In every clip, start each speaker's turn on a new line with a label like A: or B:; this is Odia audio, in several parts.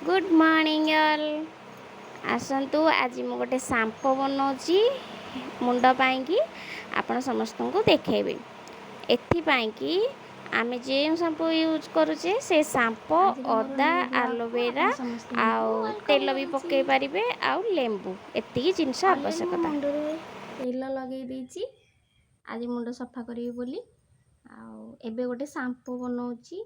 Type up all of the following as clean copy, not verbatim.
A: Good morning all. ଆସନ୍ତୁ, ଆଜି ମୁଁ ଗୋଟେ ସାମ୍ପୋ ବନାଉଛି ମୁଣ୍ଡ ପାଇଁକି, ଆପଣ ସମସ୍ତଙ୍କୁ ଦେଖେଇବି। ଏଥିପାଇଁକି ଆମେ ଯେଉଁ ସାମ୍ପୁ ୟୁଜ୍ କରୁଛେ ସେ ସାମ୍ପୋ,
B: ଆଜିର ମୋର
A: ଅଦା,
B: ନ୍ୟୁ ବ୍ଲଗ୍କୁ
A: ଆଲୋଭେରା
B: ଆପଣ ସମସ୍ତଙ୍କୁ
A: ଆଉ
B: welcome
A: ତେଲ ବି
B: କରୁଛି।
A: ପକାଇ ପାରିବେ ଆଉ ଲେମ୍ବୁ, ଏତିକି ଜିନିଷ
B: ଅଲରେଡ଼ି ମୁଁ
A: ଆବଶ୍ୟକତା।
B: ମୁଣ୍ଡରେ ତେଲ ଲଗେଇ ଦେଇଛି ଆଜି ମୁଣ୍ଡ ସଫା କରିବି ବୋଲି। ଆଉ ଏବେ ଗୋଟେ ସାମ୍ପୁ ବନାଉଛି,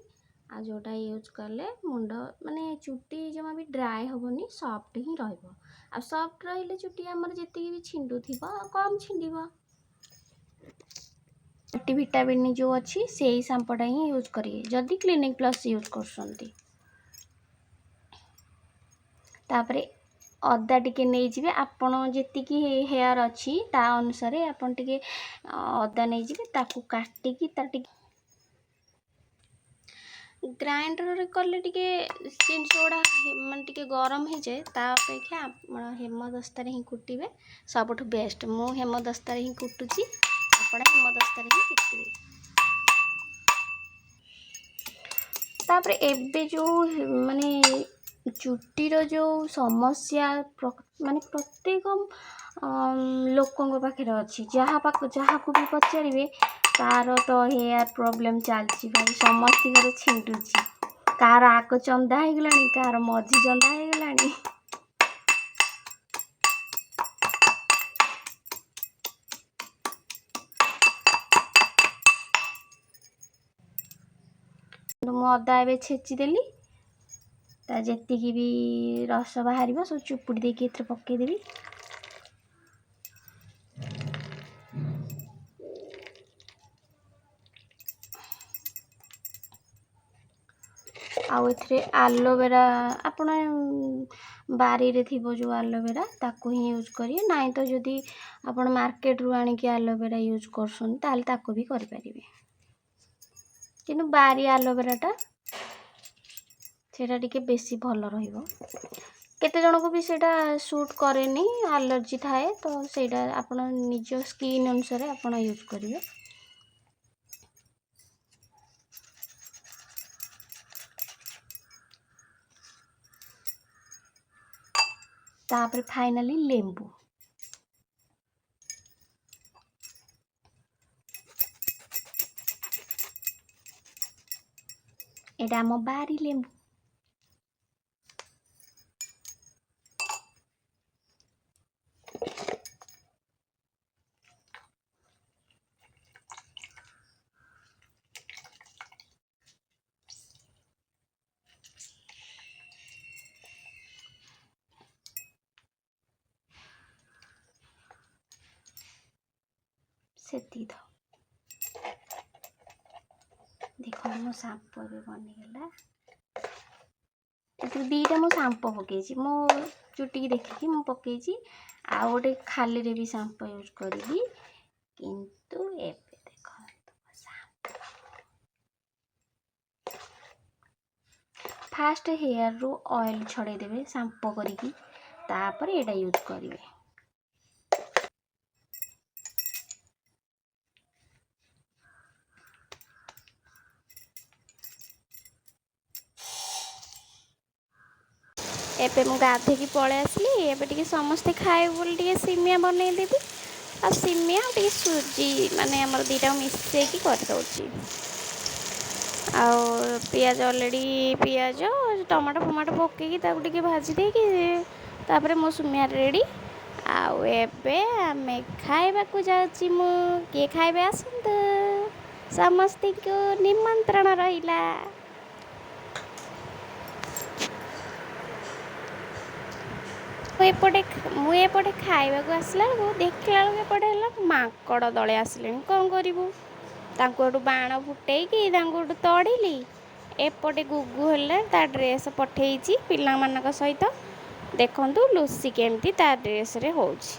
B: ଆଉ ଯେଉଁଟା ୟୁଜ୍ କଲେ ମୁଣ୍ଡ ମାନେ ଚୁଟି ଜମା ବି ଡ୍ରାଏ ହେବନି, ସଫ୍ଟ ହିଁ ରହିବ। ଆଉ ସଫ୍ଟ ରହିଲେ ଚୁଟି ଆମର ଯେତିକି ବି ଛିଣ୍ଡୁଥିବ କମ୍ ଛିଣ୍ଡିବ। ମଲ୍ଟି ଭିଟାମିନ୍ ଯେଉଁ ଅଛି ସେଇ ସାମ୍ପୁଟା ହିଁ ୟୁଜ୍ କରିବେ ଯଦି କ୍ଲିନିକ୍ ପ୍ଲସ୍ ୟୁଜ୍ କରୁଛନ୍ତି। ତାପରେ ଅଦା ଟିକେ ନେଇଯିବେ ଆପଣ, ଯେତିକି ହେୟାର୍ ଅଛି ତା ଅନୁସାରେ ଆପଣ ଟିକେ ଅଦା ନେଇଯିବେ। ତାକୁ କାଟିକି ତା ଟିକେ ଗ୍ରାଇଣ୍ଡରରେ କଲେ ଟିକେ ଜିନିଷ ଗୁଡ଼ା ମାନେ ଟିକେ ଗରମ ହେଇଯାଏ। ତା ଅପେକ୍ଷା ଆପଣ ହେମଦସ୍ତାରେ ହିଁ କୁଟିବେ, ସବୁଠୁ ବେଷ୍ଟ। ମୁଁ ହେମଦସ୍ତାରେ ହିଁ କୁଟୁଛି, ଆପଣ ହେମଦସ୍ତାରେ ହିଁ କୁଟିବେ। ତାପରେ ଏବେ ଯେଉଁ ମାନେ ଚୁଟିର ଯେଉଁ ସମସ୍ୟା ମାନେ ପ୍ରତ୍ୟେକ ଲୋକଙ୍କ ପାଖରେ ଅଛି, ଯାହା ପାଖ ଯାହାକୁ ବି ପଚାରିବେ ତାର ତ ହେୟାର୍ ପ୍ରୋବ୍ଲେମ୍ ଚାଲିଛି ଭାଇ। ସମସ୍ତଙ୍କର ଛିଣ୍ଡୁଛି, କାହାର ଆଗ ଚନ୍ଦା ହେଇଗଲାଣି, କାହାର ମଝି ଚନ୍ଦା ହେଇଗଲାଣି। ମୁଁ ଅଦା ଏବେ ଛେଚିଦେଲି, ତା ଯେତିକି ବି ରସ ବାହାରିବ ସବୁ ଚୁପୁଡ଼ି ଦେଇକି ଏଥିରେ ପକାଇଦେବି। ଆଉ ଏଥିରେ ଆଲୋଭେରା, ଆପଣ ବାରିରେ ଥିବ ଯେଉଁ ଆଲୋଭେରା ତାକୁ ହିଁ ୟୁଜ୍ କରିବେ, ନାଇଁ ତ ଯଦି ଆପଣ ମାର୍କେଟରୁ ଆଣିକି ଆଲୋଭେରା ୟୁଜ୍ କରୁଛନ୍ତି ତାହେଲେ ତାକୁ ବି କରିପାରିବେ। କିନ୍ତୁ ବାରି ଆଲୋଭେରାଟା ସେଇଟା ଟିକେ ବେଶୀ ଭଲ ରହିବ। କେତେ ଜଣଙ୍କୁ ବି ସେଇଟା ସୁଟ୍ କରେନି, ଆଲର୍ଜି ଥାଏ, ତ ସେଇଟା ଆପଣ ନିଜ ସ୍କିନ୍ ଅନୁସାରେ ଆପଣ ୟୁଜ୍ କରିବେ। ତାପରେ ଫାଇନାଲି ଲେମ୍ବୁ। ଏଇଟା ଆମ ବାରି ଲେମ୍ବୁ। ସେତିକି ଥାଉ। ଦେଖନ୍ତୁ, ମୋ ସାମ୍ପୁ ଏବେ ବନିଗଲା। ଏଥିରେ ଦୁଇଟା ମୁଁ ସାମ୍ପୁ ପକାଇଛି, ମୋ ଚୁଟିକି ଦେଖିକି ମୁଁ ପକାଇଛି। ଆଉ ଗୋଟେ ଖାଲିରେ ବି ସାମ୍ପୁ ୟୁଜ୍ କରିବି। କିନ୍ତୁ ଏବେ ଦେଖନ୍ତୁ ସାମ୍ପୁ, ଫାଷ୍ଟ ହେୟାରରୁ ଅଏଲ୍ ଛଡ଼େଇ ଦେବେ ସାମ୍ପୁ କରିକି, ତାପରେ ଏଇଟା ୟୁଜ୍ କରିବେ।
A: ଏବେ ମୁଁ ଗାଧେଇକି ପଳେଇ ଆସିଲି। ଏବେ ଟିକେ ସମସ୍ତେ ଖାଇବେ ବୋଲି ଟିକେ ସିମିଆ ବନେଇଦେବି। ଆଉ ସିମିଆ ଆଉ ଟିକେ ସୁଜି, ମାନେ ଆମର ଦୁଇଟାକୁ ମିଶେଇକି କରିଦେଉଛି। ଆଉ ପିଆଜ ଅଲରେଡ଼ି, ପିଆଜ ଟମାଟୋ ଫମାଟୋ ପକେଇକି ତାକୁ ଟିକେ ଭାଜି ଦେଇକି ତାପରେ ମୋ ସିମିଆ ରେଡ଼ି। ଆଉ ଏବେ ଆମେ ଖାଇବାକୁ ଯାଉଛି ମୁଁ। କିଏ ଖାଇବେ ଆସନ୍ତୁ, ସମସ୍ତଙ୍କୁ ନିମନ୍ତ୍ରଣ ରହିଲା। ମୁଁ ଏପଟେ ଖାଇବାକୁ ଆସିଲା ବେଳକୁ ଦେଖିଲା ବେଳକୁ ଏପଟେ ହେଲା ମାଙ୍କଡ଼ ଦଳେ ଆସିଲେଣି। କ'ଣ କରିବୁ? ତାଙ୍କୁ ଏଠୁ ବାଣ ଫୁଟେଇକି ତାଙ୍କୁ ଏଠୁ ତଡ଼ିଲି। ଏପଟେ ଗୁଗୁ ହେଲା ତା ଡ୍ରେସ୍ ପଠେଇଛି ପିଲାମାନଙ୍କ ସହିତ। ଦେଖନ୍ତୁ ଲୁସି କେମିତି ତା ଡ୍ରେସ୍ରେ ହେଉଛି।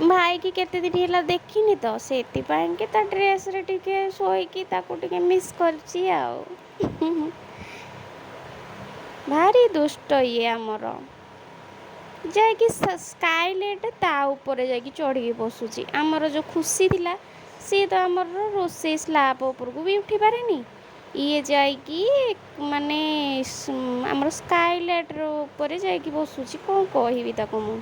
A: ଭାଇକି କେତେ ଦିନ ହେଲା ଦେଖିନି ତ, ସେଥିପାଇଁ କି ତା ଡ୍ରେସ୍ରେ ଟିକେ ଶୋଇକି ତାକୁ ଟିକେ ମିସ୍ କରିଛି। ଆଉ ଭାରି ଦୁଷ୍ଟ ଇଏ ଆମର, ଯାଇକି ସ୍କାଇଲାଇଟ୍ ତା ଉପରେ ଯାଇକି ଚଢ଼ିକି ବସୁଛି। ଆମର ଯେଉଁ ଖୁସି ଥିଲା, ସିଏ ତ ଆମର ରୋଷେଇ ସ୍ଲାବ୍ ଉପରକୁ ବି ଉଠିପାରେନି। ଇଏ ଯାଇକି ମାନେ ଆମର ସ୍କାଇଲାଇଟ୍ର ଉପରେ ଯାଇକି ବସୁଛି। କ'ଣ କହିବି ତାକୁ ମୁଁ?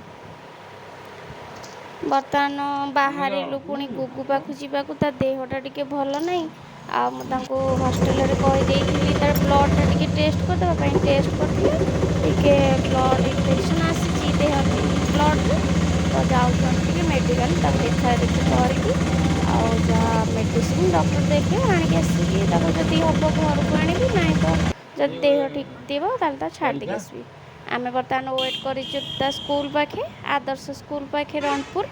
A: ବର୍ତ୍ତମାନ ବାହାରିଲୁ ପୁଣି ଗୁଗୁ ପାଖକୁ ଯିବାକୁ। ତା ଦେହଟା ଟିକେ ଭଲ ନାହିଁ। ଆଉ ମୁଁ ତାଙ୍କୁ ହଷ୍ଟେଲରେ କହିଦେଇଥିଲି ତାର ବ୍ଲଡ଼୍ଟା ଟିକେ ଟେଷ୍ଟ କରିଦେବା ପାଇଁ। ଟେଷ୍ଟ କରିଥିଲେ, ଟିକେ ବ୍ଲଡ଼୍ ଇନଫେକ୍ସନ୍ ଆସିଛି ଦେହ ବ୍ଲଡ଼୍ରେ। ତ ଯାଉଛୁ ଆମେ ଟିକେ ମେଡ଼ିକାଲ, ତାକୁ ଦେଖା ଦେଖି କରିକି ଆଉ ଯାହା ମେଡ଼ିସିନ୍ ଡକ୍ଟର ଦେବେ ଆଣିକି ଆସିକି ତାକୁ ଯଦି ହେବ ଘରକୁ ଆଣିବି, ନାହିଁ ତ ଯଦି ଦେହ ଠିକ୍ ଥିବ ତାହେଲେ ତାକୁ ଛାଡ଼ି ଦେଇକି ଆସିବି। ଆମେ ବର୍ତ୍ତମାନ ୱେଟ୍ କରିଛୁ ତା ସ୍କୁଲ ପାଖେ, ଆଦର୍ଶ ସ୍କୁଲ ପାଖେ, ରଣପୁର।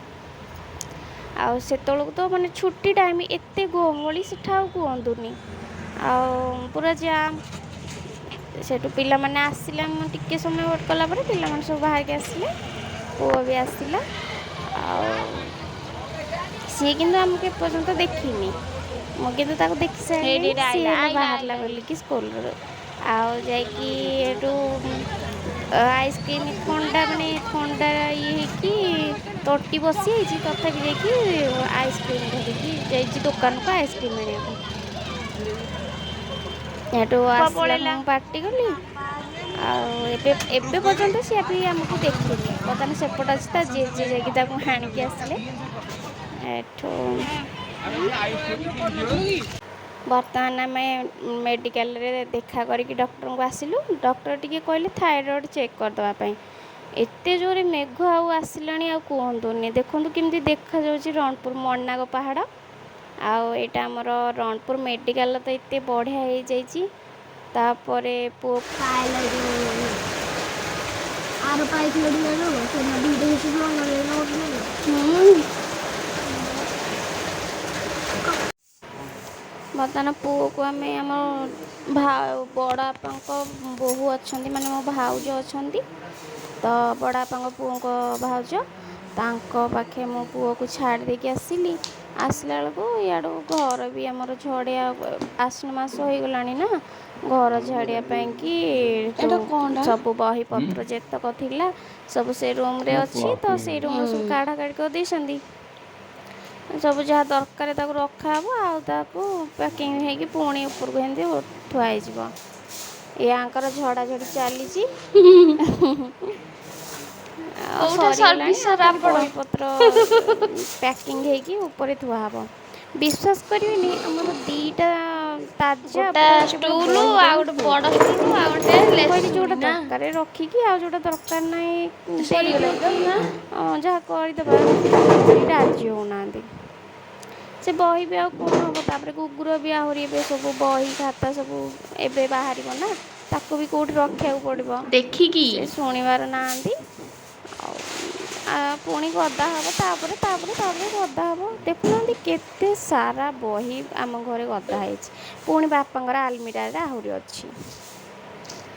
A: ଆଉ ସେତେବେଳକୁ ତ ମାନେ ଛୁଟି ଟାଇମ୍, ଏତେ ଗହଳି ସେଠା ଆଉ କୁହନ୍ତୁନି, ଆଉ ପୁରା ଜାମ୍। ସେଠୁ ପିଲାମାନେ ଆସିଲେ, ଆମେ ଟିକେ ସମୟ ୱେଟ୍ କଲା ପରେ ପିଲାମାନେ ସବୁ ବାହାରିକି ଆସିଲେ, ପୁଅ ବି ଆସିଲା। ଆଉ ସିଏ କିନ୍ତୁ ଆମକୁ ଏପର୍ଯ୍ୟନ୍ତ ଦେଖିନି, ମୁଁ କିନ୍ତୁ ତାକୁ ଦେଖି ସାରିଲିଣି।
B: ଏଇଠି
A: ସିଏ
B: ଆଇଲା
A: ହେଲେ
B: ଆଇଲା
A: ବାହାରିଲା
B: ଆଇଲା।
A: ବୋଲିକି ସ୍କୁଲରୁ ଆଉ ଯାଇକି ଏଠୁ ଆଇସ୍କ୍ରିମ୍ ଥଣ୍ଡା, ମାନେ ଥଣ୍ଡା ଇଏ ହେଇକି ତଣ୍ଟି ବସିଯାଇଛି, ତଥାପି ଯାଇକି ଆଇସ୍କ୍ରିମ୍ ଧରିକି ଯାଇଛି ଦୋକାନକୁ ଆଇସ୍କ୍ରିମ୍ ଆଣିବାକୁ। ସେଠୁ ଆସିଲା,
B: ପଳେଇଲା।
A: ମୁଁ ପାଟି କଲି। ଆଉ ଏବେ ଏବେ ପର୍ଯ୍ୟନ୍ତ ସିଏ ବି ଆମକୁ ଦେଖିନି। ବର୍ତ୍ତମାନ ସେପଟେ ଅଛି, ତା ଜେଜେ ଯାଇକି ତାକୁ ଆଣିକି ଆସିଲେ ଏଠୁ। ବର୍ତ୍ତମାନ ଆମେ ମେଡ଼ିକାଲରେ ଦେଖା କରିକି ଡକ୍ଟରଙ୍କୁ ଆସିଲୁ। ଡକ୍ଟର ଟିକେ କହିଲେ ଥାଇରଏଡ଼ ଚେକ୍ କରିଦେବା ପାଇଁ। ଏତେ ଜୋରେ ମେଘ ଆଉ ଆସିଲାଣି ଆଉ କୁହନ୍ତୁନି। ଦେଖନ୍ତୁ କେମିତି ଦେଖାଯାଉଛି ରଣପୁର ମଣାଗ ପାହାଡ଼। ଆଉ ଏଇଟା ଆମର ରଣପୁର ମେଡ଼ିକାଲ ତ ଏତେ ବଢ଼ିଆ ହେଇଯାଇଛି। ତାପରେ ପୁଅ
C: ପାଇଲା ଯୋଉ ଆର ପାଇଥିଲା ସେ ଭିଡ଼ିଓ।
A: ହୁଁ। ବର୍ତ୍ତମାନ ପୁଅକୁ ଆମେ ଆମ ବଡ଼ ବାପାଙ୍କ ବୋହୂ ଅଛନ୍ତି, ମାନେ ମୋ ଭାଉଜ ଅଛନ୍ତି, ତ ବଡ଼ ବାପାଙ୍କ ପୁଅଙ୍କ ଭାଉଜ, ତାଙ୍କ ପାଖେ ମୋ ପୁଅକୁ ଛାଡ଼ି ଦେଇକି ଆସିଲି। ଆସିଲା ବେଳକୁ ଇଆଡ଼ୁ ଘର ବି ଆମର ଝଡ଼ିଆ, ଆଶ୍ୱିନ ମାସ ହେଇଗଲାଣି ନା, ଘର ଝାଡ଼ିବା ପାଇଁକି
C: ଏଇଟା କଣଟା?
A: ସବୁ ବହିପତ୍ର ଯେତକ ଥିଲା ସବୁ ସେ ରୁମ୍ରେ ଅଛି। ତ ସେଇ ରୁମ୍ରେ ସବୁ କାଢ଼ା କାଢ଼ି କରିଦେଇଛନ୍ତି। ସବୁ ଯାହା ଦରକାର ତାକୁ ରଖାହବ ଆଉ ତାକୁ ପ୍ୟାକିଂ ହେଇକି ପୁଣି ଉପରକୁ ଏମିତି ଥୁଆ ହେଇଯିବ। ୟାଙ୍କର ଝଡ଼ାଝଡ଼ି ଚାଲିଛି ଆଉ
B: କୋଉଟା
A: ସରିଗଲାଣି। ଆଉ
B: ସର୍ଭିସର
A: ଖାଲି
B: ଆପଣ?
A: ବହିପତ୍ର ପ୍ୟାକିଂ ହେଇକି ଉପରେ ଥୁଆ ହବ। ବିଶ୍ୱାସ କରିବେନି, ଆମର ଦୁଇଟା ତାଜା
B: ଗୋଟା
A: ପୁରା କେବଳ
B: ଷ୍ଟୁଲ
A: ବହିରେ
B: ଆଉ
A: ହିଁ
B: ଗୋଟେ
A: ଫୁଲ୍।
B: ବଡ ଷ୍ଟୁଲ ଆଉ ଗୋଟେ
A: ମୁଁ କହିଲି
B: ଲେସୁନି
A: ଯେଉଁଟା
B: ନା
A: ଦରକାର ରଖିକି ଆଉ ଯେଉଁଟା ଦରକାର ନାହିଁ
C: ସରିଗଲା
A: ଦେଇଦିଅ
C: ତ
A: କି
C: ନା।
A: ଯାହା କରିଦେବା, ରାଜି ହେଉନାହାନ୍ତି। ସେ ବହି ବି ଆଉ କ'ଣ ହେବ? ତାପରେ କୁକୁର ବି ଆହୁରି ଏବେ ସବୁ ବହି ଖାତା ସବୁ ଏବେ ବାହାରିବ ନା, ତାକୁ ବି କେଉଁଠି ରଖିବାକୁ ପଡ଼ିବ।
B: ଦେଖିକି।
A: ସେ ଶୁଣିବାର ନାହାନ୍ତି। ଆଉ ପୁଣି ଗଦା ହେବ, ତାପରେ ତାପରେ ତାପରେ ଗଦା ହେବ। ଦେଖୁନାହାନ୍ତି କେତେ ସାରା ବହି ଆମ ଘରେ ଗଦା ହେଇଛି। ପୁଣି ବାପାଙ୍କର ଆଲମିରାରେ ଆହୁରି ଅଛି।